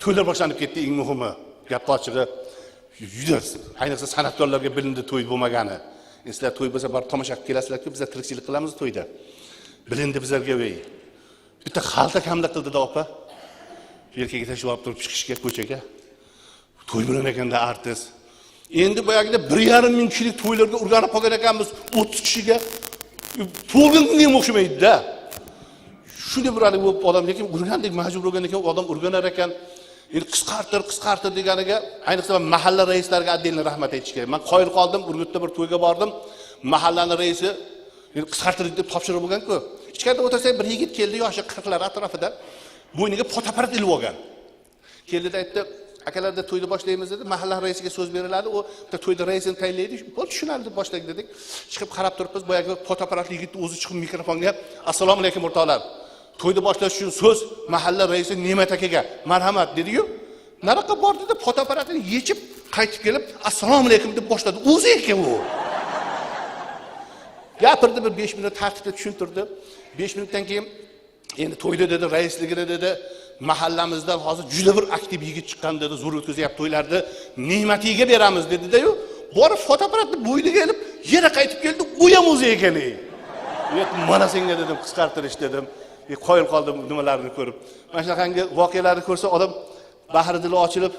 To'ylar boshlanib ketdi, eng muhimi. Gap ochig'i, juda ayniqsa san'atkorlarga bilindi to'y bo'lmagani. Endi sizlar to'y bo'lsa borib tomosha qilib kelasizlar-ku, bizlar tirikchilik qilamiz to'yda. Bilindi bizlarga ey. Bitta xalta kamda qildi-da opa. Yelkaga tashlab olib turib chiqishga ko'chaga. To'y bilan ekanda artist. Endi boyagida 1,5 ming kishilik to'ylarga urganib qolgan ekanmiz, 30 kishiga. Tug'ilgan kunga ham o'xshamaydi-da. Shunday bir haligi bo'lib odam, lekin urgandek majbur bo'lgan ekan, odam urganar ekan. Endi qisqartir, qisqartir deganiga, ayniqsa man mahalla raislariga отдельно rahmat aytish kerak. Men qoyil qoldim, Urgutda bir to'yga bordim. Mahallani raisi endi qisqartir deb topshiriq bo'lgan-ku. Ichkarida o'tirsak bir yigit keldi, yoshi 40lar atrofida. Bo'yniga fotoapparat ilib olgan. Keldi-da aytdi, akalarda to'yni boshlaymiz dedi. Mahalla raisiga so'z beriladi. U bitta to'yda raisini tayinlaydi. Bo'ldi, tushunarli deb boshladik dedik. Chiqib qarab turibmiz, boyagi fotoapparatli yigit o'zi chiqib mikrofonga, assalomu alaykum o'rtoqlar. To'yni boshlash uchun so'z mahalla raisi Ne'mat akaga. Marhamat dedi-yu. Nariqqa bordi deb fotoapparatini yechib qaytib kelib, assalomu alaykum deb boshladi. O'zi ekan u. Gapirdi bir 5 minut tartibda tushuntirdi. 5 minutdan keyin endi to'yda dedi, raisligini dedi, mahallamizdan hozir juda bir aktiv yigit chiqqan dedi, zo'r o'tkazyapti to'ylarni, Ne'matiga beramiz dedi-da-yu, borib fotoapparatni bo'yniga ilib, yana qaytib keldi, u ham o'zi ekan. Mana senga dedim, qisqartirish dedim. Qoyil qoldim nimalarni ko'rib. Mana shunaqangi voqealarni ko'rsa odam bahri dili ochilib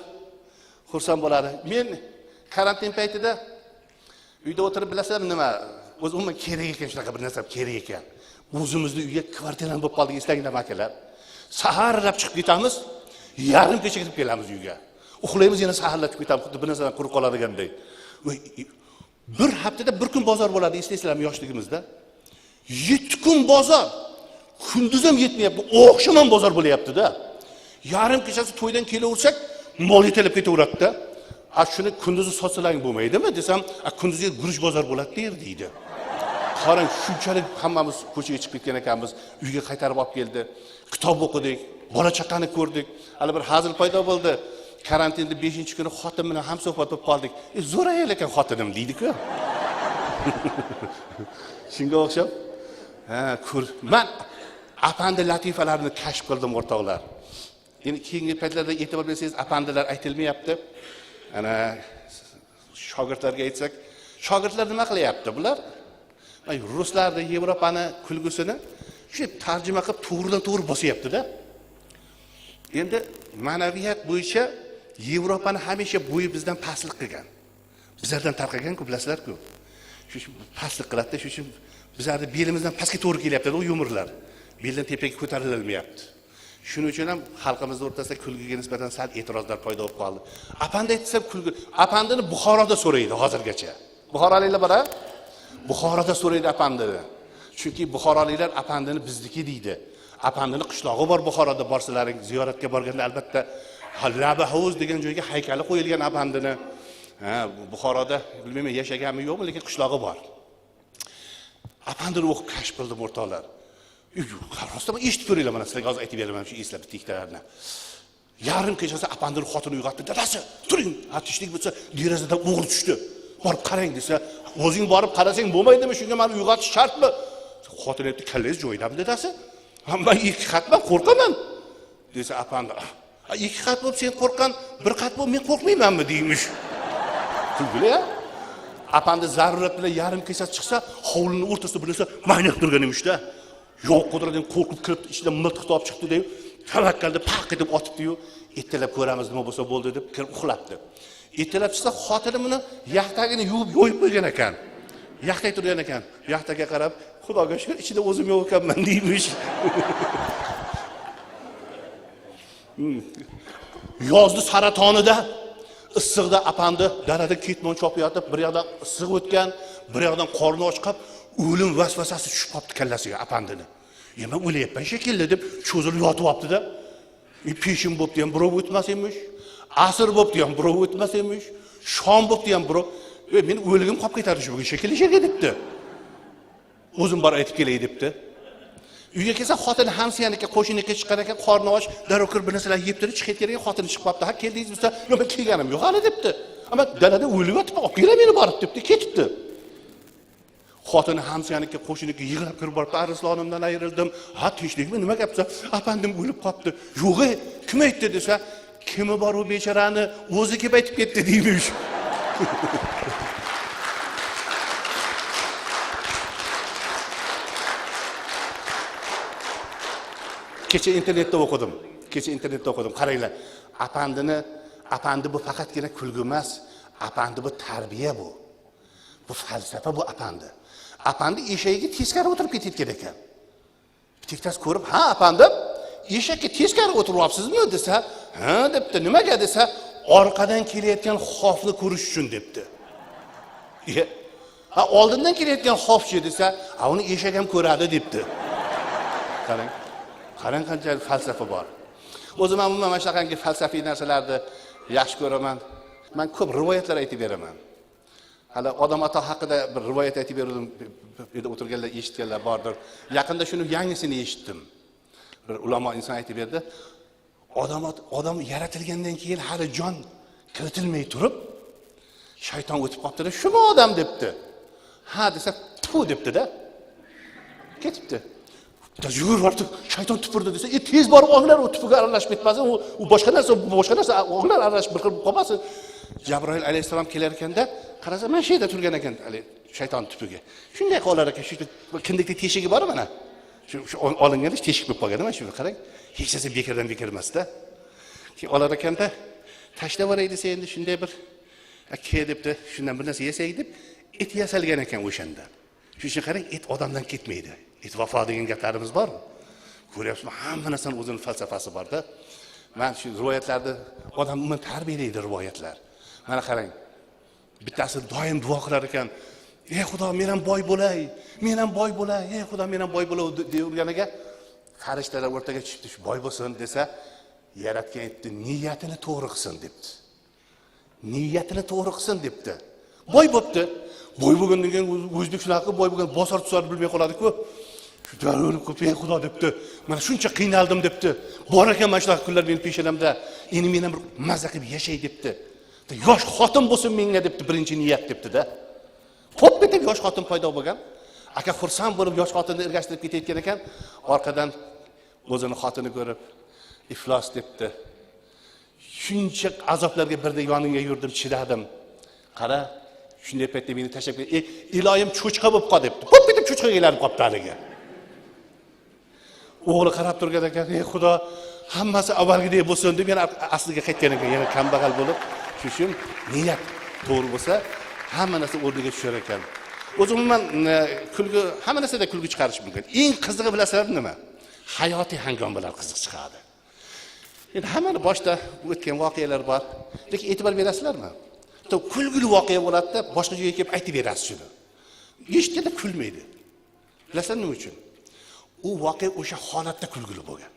xursand bo'ladi. Men karantin paytida uyda o'tirib bilasizlarmi nima? O'zi umuman kerak ekan shunaqa bir narsa kerak ekan. O'zimizni uyga kvartirani bo'lib qoldik, eslanglarmi akalar? Saharlab chiqib ketamiz, yarim kecha kirib kelamiz uyga. Uxlaymiz, yana saharlab chiqib ketamiz, xuddi bir narsadan quruq qoladiganday. Bir haftada bir kun bozor bo'ladi, eslaysizlarmi yoshligimizda? 7 kun bozor. Kunduz ham yetmayapti, oqshom ham bozor bo'lyapti-da. Yarim kechasi to'ydan kelaversak, mol yetalab ketaveradi-da. A shuni kunduzi sotsalaring bo'lmaydimi desam, a kunduzi guruch bozor bo'ladi der deydi. Qarang, shunchalik hammamiz ko'chaga chiqib ketgan ekanmiz, uyga qaytarib olib keldi. Kitob o'qidik, bola chaqani ko'rdik. Hali bir hazil paydo bo'ldi. Karantinda 5-kuni xotin bilan hamsuhbat bo'lib qoldik. Zo'r ayol ekan xotinim deydi-ku. Shunga o'xshab, ha, ko'r. Men apandi latifalarini kashf qildim o'rtoqlar. Endi keyingi paytlarda e'tibor bersangiz apandilar aytilmayapti. Ana shogirdlarga aytsak, shogirdlar nima qilyapti bular? Ruslarni, Yevropani kulgusini shu tarjima qilib to'g'ridan to'g'ri bosyapti-da. Endi ma'naviyat bo'yicha Yevropani hamisha bo'yi bizdan pastlik qilgan. Bizlardan tarqagan-ku, bilasizlar-ku. Shu pastlik qiladi-da, shu uchun bizlarni belimizdan pastga to'g'ri kelyapti-da u yumurlar. Beldan tepaga ko'tarilmayapti. Shuning uchun ham xalqimiz o'rtasida kulgiga nisbatan sal e'tirozlar paydo bo'lib qoldi. Apandi aytsam kulgi, apandini Buxoroda so'raydi hozirgacha. Buxoroliklar bor-a? Buxoroda so'raydi apandini. Chunki buxoroliklar apandini bizniki deydi. Apandini qishlog'i bor Buxoroda, borsalaring ziyoratga borganda albatta Labi Hovuz degan joyga haykali qo'yilgan apandini. Ha, Buxoroda bilmayman yashaganmi yo'qmi, lekin qishlog'i bor. Apandini o'qib kashf qildim o'rtoqlar. Rostdan eshitib ko'ringlar, mana sizlarga hozir aytib beraman shu eslab bitta ikkitalarini. Yarim kechasi apandini xotini uyg'otdi. Dadasi, turing, tinchlik bo'lsa derazadan o'g'ri tushdi. Borib qarang desa, o'zing borib qarasang bo'lmaydimi, shunga meni uyg'otish shartmi? Xotin aytdi, kallangiz joyidami dadasi? Ha, men 2 qatman qo'rqaman. Desa apandi, 2 qat bo'lib sen qo'rqqan, 1 qat bo'lib men qo'rqmaymanmi deymish. Kulgili. Apandi zarurat bilan yarim kecha chiqsa, hovlining o'rtasida bir narsa maynab turgan emishda. Yo'q qudratdan qo'rqib kirib, ichidan miltiq topib chiqdi deb, tavakkalda paq etib otibdi-yu, ertalab ko'ramiz nima bo'lsa bo'ldi deb kirib uxlabdi. Ertalab chiqsa, xotini buni yaxtagini yuvib yo'yib qo'ygan ekan. Yaxtay turgan ekan. Yaxtaga qarab, Xudoga shukr, ichida o'zim yo'q ekanman deymish. Yozni saratonida issiqda apandi darada ketmon chopayotib, bir yoqdan issiq o'tgan, bir yoqdan qorni ochqab, o'lim vasvasasi tushib qolibdi kallasiga apandini. Men o'layapman shekilli deb cho'zilib yotib olibdi-da. Peshin bo'pti ham birov o'tmas emish, asr bo'pti ham birov o'tmas emish, shom bo'pti ham birov. Men o'ligim qolib ketadi shu bugun shekilli sherga debdi. O'zim bor aytib kelay debdi. Uyga kelsa xotini hamsiyaniki, qo'shninikiga chiqqan ekan, qorni och, darrov kirib bir narsalar yeb turib chiqib ketgan ekan, xotini chiqib qolibdi. Ha, keldingiz desa, yo'q, men kelganim yo'q hali debdi. Ammo dalada o'lib yotibman, olib kelay meni borib debdi, ketibdi. Xotini hamsiyaniki, qo'shninikiga yig'lab kirib boribdi. Arslonimdan ayrildim. Ha, tinchlikmi, nima gap desa, apandim o'lib qolibdi. Yo'q, kim aytdi desa, Kimi bor u bechorani, o'zi kelib aytib ketdi deymish. Kecha internetda o'qidim. Kecha internetda o'qidim. Qaranglar, apandini, apandi bu faqatgina kulgu emas, apandi bu tarbiya bu. Bu falsafa bu apandi. Apandi eshagiga teskari o'tirib ketayotgan ekan. Bittasi ko'rib, "Ha, apandi, eshakka teskari o'tiryapsizmi?" desa, "Ha" debdi. "Nimaga?" desa, "Orqadan kelayotgan xavfni ko'rish uchun" debdi. Ha, oldindan kelayotgan xavfchi desa, "Ha, uni eshak ham ko'radi" debdi. Qarang. Qarang qanchalik falsafa bor. O'zim ham umuman mana shunaqangi falsafiy narsalarni yaxshi ko'raman. Men ko'p rivoyatlar aytib beraman. Hali odam ato haqida bir rivoyat aytib berdim, bu yerda o'tirganlar eshitganlar bordir. Yaqinda shuni yangisini eshitdim. Bir ulamo inson aytib berdi. Odam yaratilgandan keyin hali jon kiritilmay turib shayton o'tib qolibdi-da, "Shumi odam?" debdi. Ha desa, "Tfu" debdi-da. Ketibdi. Yugurib borib, shayton tupurdi desa, tez borib olinglar, u tupuga aralashib ketmasin, u boshqa narsa, bu boshqa narsa, olinglar aralashib bir xil bo'lib qolmasin. Jabroil alayhissalom kelar ekanda, qarasa mana shu yerda turgan ekan, hali shayton tupuga. Shunday qolar ekan, shu kindikda teshigi bor mana. Shu olinganda teshik bo'lib qolgan mana shu, qarang. Hech narsa bekordan bekor emas-da. Keyin olar ekanda, tashlab yuboray desa endi shunday bir ke debdi, shundan bir narsa yasak deb et yasalgan ekan o'shanda. Shuning uchun qarang, et odamdan ketmaydi. Et vafo degan gaplarimiz bor. Ko'ryapsizmi, hamma narsani o'zini falsafasi bor-da. Men shu rivoyatlarni odam umuman tarbiyalaydi rivoyatlar. Mana qarang. Bittasi doim duo qilar ekan. "Ey Xudo, men ham boy bo'lay, men ham boy bo'lay, ey Xudo, men ham boy bo'lay" deyaverganiga farishtalar o'rtaga tushibdi, shu boy bo'lsin desa, yaratgan aytdi, niyatini to'g'ri qilsin debdi. Niyatini to'g'ri qilsin debdi. Boy bo'pti. Boy bo'lgandan keyin o'zbek shunaqa qilib boy bo'lgan bosar tusar bilmay qoladi-ku. O'lib qolib, "Ey Xudo" debdi. "Mana shuncha qiynaldim" debdi. "Bor ekan mana shunaqa kunlar meni peshonamda. Endi men ham bir mazza qilib yashay" debdi. "Yosh xotin bo'lsin menga" debdi, birinchi niyat debdi-da. Xo'p deb yosh xotin paydo bo'lgan. Aka xursand bo'lib yosh xotinni ergashtirib ketayotgan ekan, orqadan o'zini xotini ko'rib, "Iflos" debdi. "Shuncha azoblarga birda yoningga yurdim, chidadim. Qara, shunday paytda meni tashlab ket. Iloyim cho'chqa bo'lib qol" debdi. Xo'p deb cho'chqaga aylanib qolibdi haligi. O'g'li qarab turgan ekan, "Ey Xudo, hammasi avvalgidek bo'lsin" deb yana asliga qaytgan ekan, yana kambag'al bo'lib. Shuning uchun niyat to'g'ri bo'lsa, hamma narsa o'rniga tushar ekan. O'zi umuman kulgu, hamma narsada kulgu chiqarish mumkin. Eng qizig'i bilasizlar nima? Hayotiy hangom bilan qiziq chiqadi. Endi hammani boshda o'tgan voqealar bor. Lekin e'tibor berasizlarmi? To kulgili voqea bo'ladi-da, boshqa joyga kelib aytib berasiz shuni. Eshitganda kulmaydi. Bilasizlar nima uchun? U voqea o'sha holatda kulgili bo'lgan.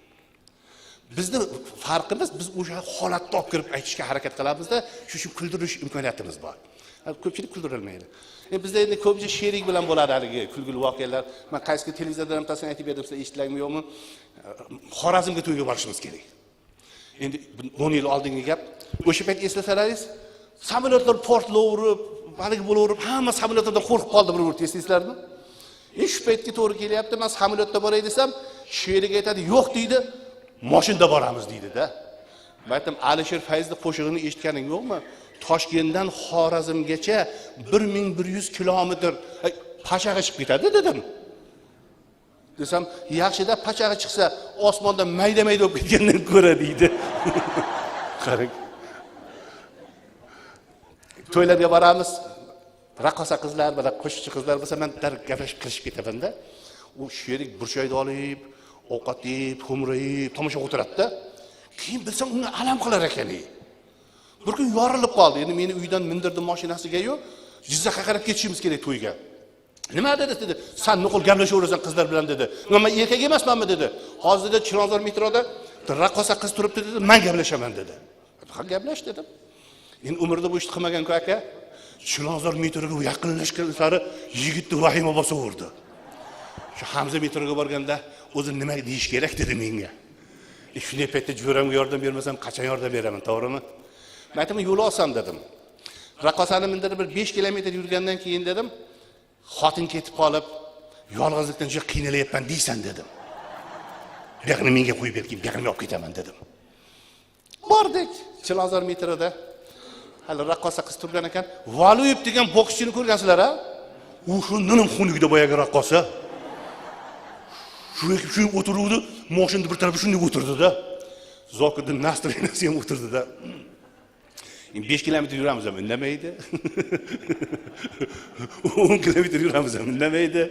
Bizni farqimiz, biz o'sha holatda olib kirib aytishga harakat qilamizda, shu uchun kuldirish imkoniyatimiz bor. Ko'pchilik kuldirilmaydi. Bizda endi ko'pincha sherik bilan bo'ladi haligi kulgili voqealar. Men qaysi televizordan ham tasini aytib berdim, sizlar eshitdinglarmi yo'qmi? Xorazmga to'yga borishimiz kerak. Endi 10 yil oldingi gap. O'sha payt eslasalaringiz, samolyotlar portlaverib, haligi bo'laverib, hamma samolyotlardan qo'rqib qoldi bir o'rta, eslaysizlarmi? Shu paytga to'g'ri kelyapti, men samolyotda boray desam, sherik aytadi, "Yo'q" deydi, "Mashinada boramiz" deydi-da. Men aytdim, Alisher Fayzni qo'shig'ini eshitganing yo'qmi? Toshkentdan Xorazmgacha 1100 kilometr pashag'i chiqib ketadi dedim. Desam, yaxshida pachag'i chiqsa, osmonda mayda-mayda bo'lib ketgandan ko'ra deydi. Qarang. To'ylarga boramiz, raqqosa qizlar, mana qo'shiqchi qizlar bo'lsa, men dar gaplashib kirishib ketaman-da. U sherik burchakni olib, ovqat yeb, xo'mrayib, tomosha o'tiradi-da. Keyin bilsam unga alam qilar ekan. Bir kun yorilib qoldi. Endi meni uydan mindirdi mashinasiga-yu, Jizzaxga qarab ketishimiz kerak to'yga. Nima dedi dedi? San nuqul gaplashaverasan qizlar bilan dedi. Nima, men erkak emasmanmi dedi. Hozir dedi Chilonzor metroda raqqosa qiz turibdi dedi, men gaplashaman dedi. Ha, gaplash dedim. Endi umrida bu ishni qilmagan-ku aka. Chilonzor metroga yaqinlashgan sari yigitni vahima bosaverdi. Shu Hamza metroga borganda o'zi nima deyish kerak dedi menga. Shunday paytda jo'ramga yordam bermasam qachon yordam beraman, to'g'rimi? Men aytaman, yo'l olsam dedim. Raqqosani mindirib bir 5 kilometr yurgandan keyin dedim, xotin ketib qolib, yolg'izlikdan juda qiynalyapman deysan dedim. Bu yoqni menga qo'yib ber, bu yoqni olib ketaman dedim. Bordik Chilonzor metroda. Hali raqqosa qiz turgan ekan. Valuyev degan bokschini ko'rgansizlar a? U shundan ham xunukda boyagi raqqosa. Shu o'tiruvdi, mashinada bir tarafi shunday o'tirdi-da. Zokirning настроение si ham o'tirdi-da. 5 kilometr yuramiz ham indamaydi. 10 kilometr yuramiz ham indamaydi.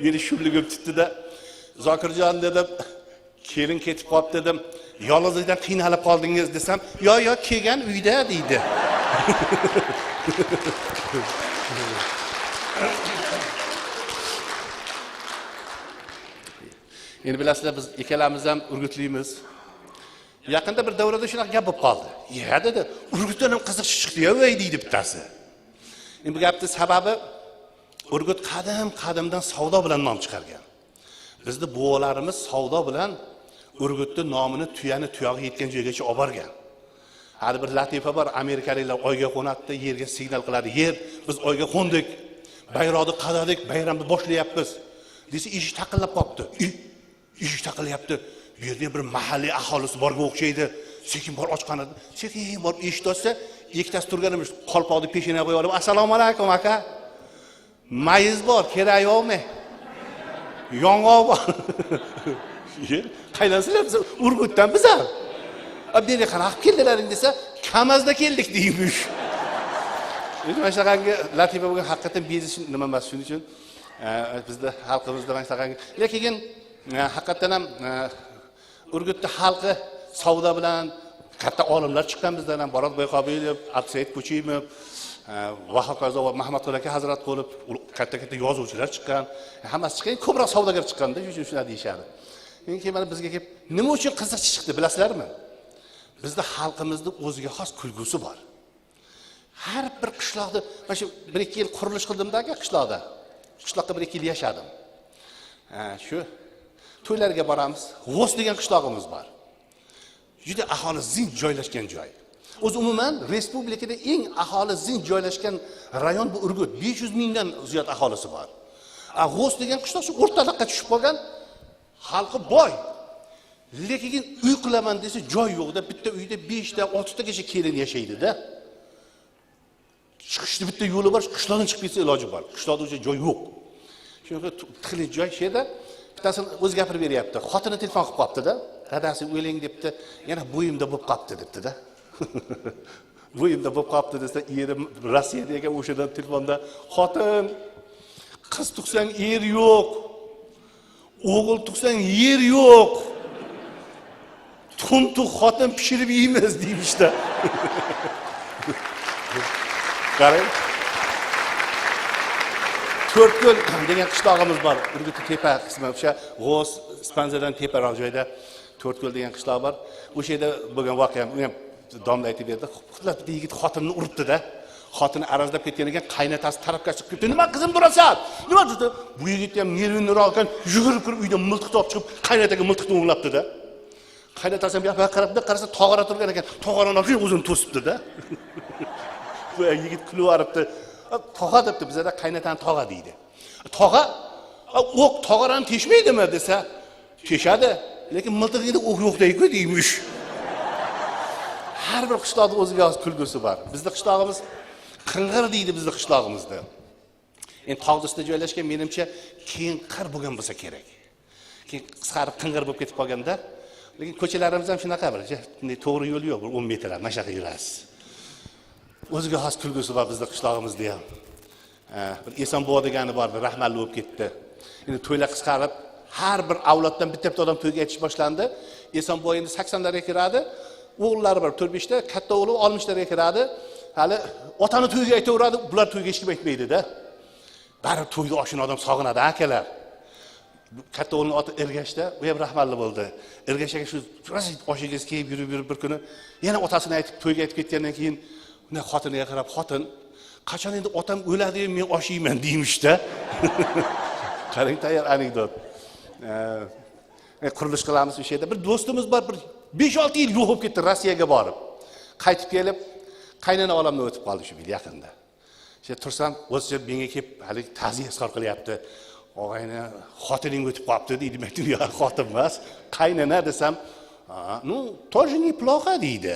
Meni shumligim tutdi-da. Zokirjon dedim, kelin ketib qoldi dedim. Yolg'izlikdan qiynalib qoldingiz desam, yo yo kelgan uyda deydi. Endi bilasizlar, biz ikkalamiz ham Urgutlikmiz. Yaqinda bir davrada shunaqa gap bo'lib qoldi. Ya dedi, Urgutdan ham qiziqchi chiqdi-ya, voy deydi bittasi. Endi bu gapning sababi Urgut qadim-qadimdan savdo bilan nom chiqargan. Bizni buvalarimiz savdo bilan Urgutni nomini tuyani tuyog'i yetgan joygacha olib borgan. Hali bir latifa bor, amerikaliklar oyga qo'nadi, yerga signal qiladi. Yer, biz oyga qo'ndik, bayroqni qadadik, bayramni boshlayapmiz desa, eshik taqillab qopti. Eshik taqillayapti. Bu yerda bir mahalliy aholisi borga o'xshaydi. Sekin bor ochqanadi. Sekin borib eshikni ochsa, ikkitasi turgan emish, qolpoqni peshanaga qo'yib olib, assalomu alaykum aka. Mayiz bor, kerak yo'qmi? Yong'oq bor. Yer, qaydansizlar? Biz Urgutdan bizlar. A bu yerga qanaqa keldilaring desa, Kamazda keldik deymish. Endi mana shunaqangi latifa bo'lgan, haqiqatan bezish nima emas, shuning uchun bizda xalqimizda mana shunaqangi. Lekin haqiqatan ham Urgutda xalqi savdo bilan katta olimlar chiqqan bizdan ham, Borot Boyqobilov, Abdusaid Ko'chimov, va hokazo Mahmadqul aka Hazrat bo'lib katta-katta yozuvchilar chiqqan, hammasi chiqqan, ko'proq savdogar chiqqanda, shuning uchun shunday deyishadi. Keyin mana bizga kelib, nima uchun qiziqchi chiqdi bilasizlarmi? Bizda xalqimizda o'ziga xos kulgusi bor. Har bir qishloqda, mana shu 1-2 yil qurilish qildimda aka qishloqda. Qishloqda 1-2 yil yashadim. Shu to'ylarga boramiz. G'o's degan qishlog'imiz bor. Juda aholi zinch joylashgan joy. O'zi umuman respublikada eng aholi zinch joylashgan rayon bu Urgut. 500 mingdan ziyod aholisi bor. G'o's degan qishloq shu o'rtaliqqa tushib qolgan, xalqi boy. Lekin uy qilaman desa joy yo'qda, bitta uyda 5 ta, 6 tagacha kelin yashaydi-da. Chiqishni bitta yo'li bor, qishloqdan chiqib ketsa iloji bor. Qishloqda o'sha joy yo'q. Shunaqa tiqilib joy shu yerda bittasini o'zi gapirib beryapti. Xotini telefon qilib qolibdi-da. Dadasi o'ling debdi, yana bo'yimda bo'lib qolibdi debdi-da. Bo'yimda bo'lib qolibdi desa, erim Rossiyada ekan, o'shadan telefonda xotin, qiz tug'sang er yo'q, o'g'il tug'sang yer yo'q. Tuxum tug' xotin pishirib yeymiz deymişda. Qarang. To'rtko'l degan qishlog'imiz bor. Urgutni tepa qismi, o'sha G'o's, Spanzadan teparoq joyda To'rtko'l degan qishloq bor. O'sha yerda bo'lgan voqea, uni ham domla aytib berdi. Xullas bitta yigit xotinini uribdi-da. Xotini arazlab ketgan ekan, qaynotasi tarafga chiqib ketdi. Nima qizim burasan? Nima dedi? Bu yigit ham nervniroq ekan, yugurib kirib uydan miltiq topib chiqib, qaynotaga miltiqni o'nglabdi-da. Qaynotasi ham bu yoqqa qarab, qarasa tog'ora turgan ekan. Tog'orani olib o'zini to'sibdi-da. Bu yigit kulib yuboribdi. Tog'a debdi, bizada qaynotani tog'a deydi. Tog'a o'q tog'orani teshmaydimi desa, teshadi, lekin miltig'ida o'q yo'q-ku deymish. Har bir qishloqda o'ziga xos kulgusi bor. Bizda qishlog'imiz Qing'ir deydi bizda qishlog'imizda. Endi tog' ustida joylashgan, menimcha keyin qir bo'lgan bo'lsa kerak. Keyin qisqarib qing'ir bo'lib ketib qolganda, lekin ko'chalarimiz ham shunaqa bir, bunday to'g'ri yo'l yo'q, bir 10 metr mana shu yoqqa yurasiz. O'ziga xos kulgusi bor bizda qishlog'imizda ham. Bir Eson buva degani bor, bir rahmatli bo'lib ketdi. Endi to'ylar qisqarib, har bir avloddan bitta-bitta odam to'yga aytish boshlandi. Eson buva endi 80larga kiradi, o'g'illari bor 4-5 ta, katta o'g'li 60larga kiradi. Hali otani to'yga aytaveradi, bular to'yga hech kim aytmaydi-da. Baribir to'yda oshini odam sog'inadi, akalar. Katta o'g'lining oti Ergashda, u ham rahmatli bo'ldi. Ergash aka shu rosa oshiga kelib yurib-yurib bir kuni yana otasini aytib to'yga aytib ketgandan keyin uni xotiniga qarab, xotin, qachon endi otam o'ladi, men osh yeyman deymişda. Qarang, tayyor anekdot. Qurilish qilamiz o'sha yerda. Bir do'stimiz bor, bir 5-6 yil yo'q bo'lib ketdi Rossiyaga borib. Qaytib kelib, qaynona olamdan o'tib qoldi shu bir yaqinda. O'sha tursam, o'zicha menga kelib hali ta'ziya izhor qilyapti. Og'ayni, xotining o'tib qolibdi deydi. Men aytdim, yo'q, xotin emas, qaynona desam, Ну, тоже неплохо, deydi.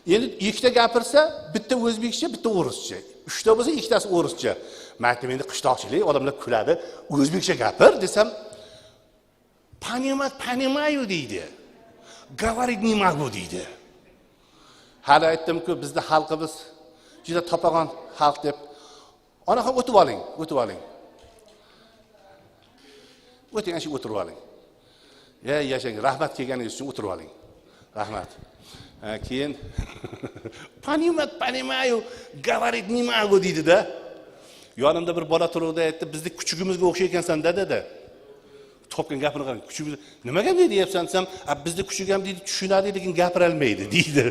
Endi ikkita gapirsa, bitta o'zbekcha, bitta o'rischa, uchta bo'lsa, ikkitasi o'rischa. Man aytdim, endi qishloqchilik, odamlar kuladi, o'zbekcha gapir desam, "Понимать понимаю, — deydi, — говорить не могу", deydi. Hali aytdimku, bizni xalqimiz juda topag'on xalq deb. Onaxon, o'tib oling, o'tib oling, o'ting, ana shu o'tirib oling. E, yashang, rahmat kelganingiz uchun, o'tirib oling, rahmat. Keyin "Понимать понимаю, говорить не могу", deydida. Yonimda bir bola turuvdi, aytdi, "Bizni kuchugimizga o'xshaykansanda", dedi. Topgan gapini qarang, kuchugimiz nimaga deyapsan desam, "A, bizni kuchuk ham, — deydi, — tushunadi, lekin gapirolmaydi", deydi.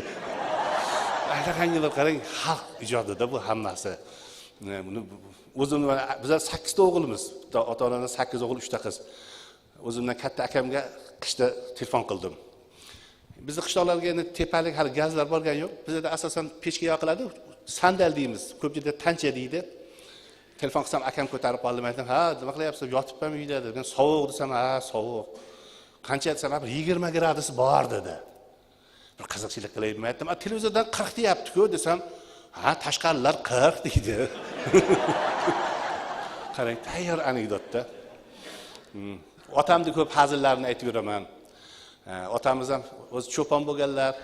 Anaqangi bir, qarang, xalq ijodida bu hammasi. Buni o'zim, bizlar sakkizta o'g'ilmiz, bitta ota onadan sakkiz o'g'il, uchta qiz. O'zimdan katta akamga qishda telefon qildim. Bizni qishloqlarga endi tepalik hali gazlar borgani yo'q, bizada asosan pechka yoqiladi, sandal deymiz, ko'p yerda tancha deydi. Telefon qilsam, akam ko'tarib qoldi. Man aytdim, "Ha, nima qilyapsiz?" "Yotibman uyda", dedi. Men "Sovuq" desam, "Ha, sovuq". "Qancha?" desam, "Bir 20 gradus bor", dedi. Bir qiziqchilik qilay, man aytdim, "Televizordan 40 deyaptiku", desam, "Ha, tashqarilar 40", deydi. Qarang, tayyor anekdotda. Otamni ko'p hazillarini aytib yuraman. Otamiz ham o'zi cho'pon bo'lganlar,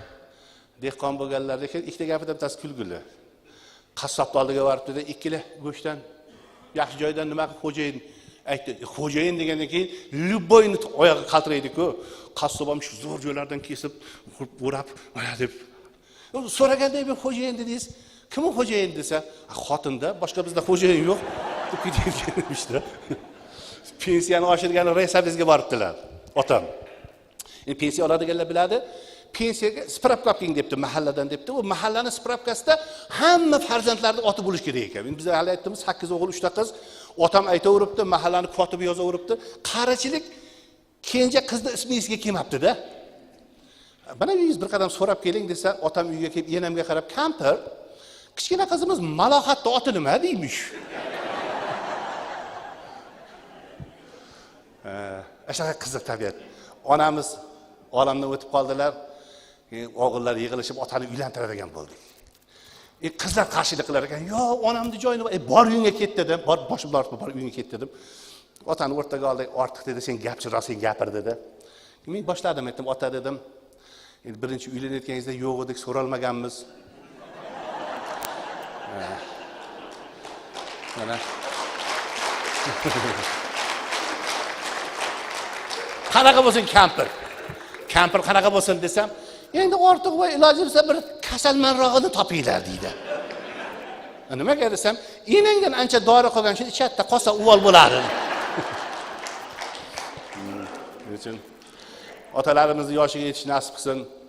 dehqon bo'lganlar, lekin ikkita gapida bittasi kulgili. Qassobni oldiga borib dedi, 2 kilo go'shtdan yaxshi joydan nima qilib, xo'jayin aytdi. Xo'jayin degandan keyin любой ni oyog'i qaltiraydiku. Qassob ham shu zo'r joylardan kesib, o'rab, mana deb so'raganda, "Men xo'jayin dedingiz, kim u xo'jayin?" desa, "Xotinda, boshqa bizda xo'jayin yo'q", deb ketgan. Pensiyani oshirgani райсовет ga boribdilar otam. Endi pensiya oladiganlar biladi, pensiyaga spravka olib keling debdi mahalladan debdi. U mahallani spravkasida hamma farzandlarni oti bo'lishi kerak ekan. Endi biz hali aytdimiz, sakkiz o'g'il, uchta qiz. Otam aytaveribdi, mahallani kotibi yozaveribdi, qarichilik kenja qizni ismi esiga kelmabdida. "Mana uyingiz, bir qadam so'rab keling", desa, otam uyga kelib enamga qarab, "Kampir, kichkina qizimiz Malohatni oti nima?" deymish. Shunaqa qiziq tabiat. Onamiz olamdan o'tib qoldilar. O'g'illar yig'ilishib otani uylantiradigan bo'ldik. Qizlar qarshilik qilar ekan, "Yo, onamni joyini, bor uyingga ket", dedim. "Bor, boshimni ortma, bor uyingga ket", dedim. Otani o'rtaga oldik. "Ortiq", dedi, "sen gapchiroq, sen gapir", dedi. Men boshladim, aytdim, "Ota", dedim, "endi birinchi uylanayotganingizda yo'q edik, so'ralmaganmiz." Mana qanaqa bo'lsin kampir, kampir qanaqa bo'lsin desam, "Endi Ortiq voy, iloji bo'lsa bir kasalmanrog'ini topinglar", deydi. "Nimaga?" desam, "Enangdan ancha dori qolgan, shuni ichadida qolsa uvol bo'ladi". Shuning uchun otalarimizni yoshiga yetish nasib qilsin.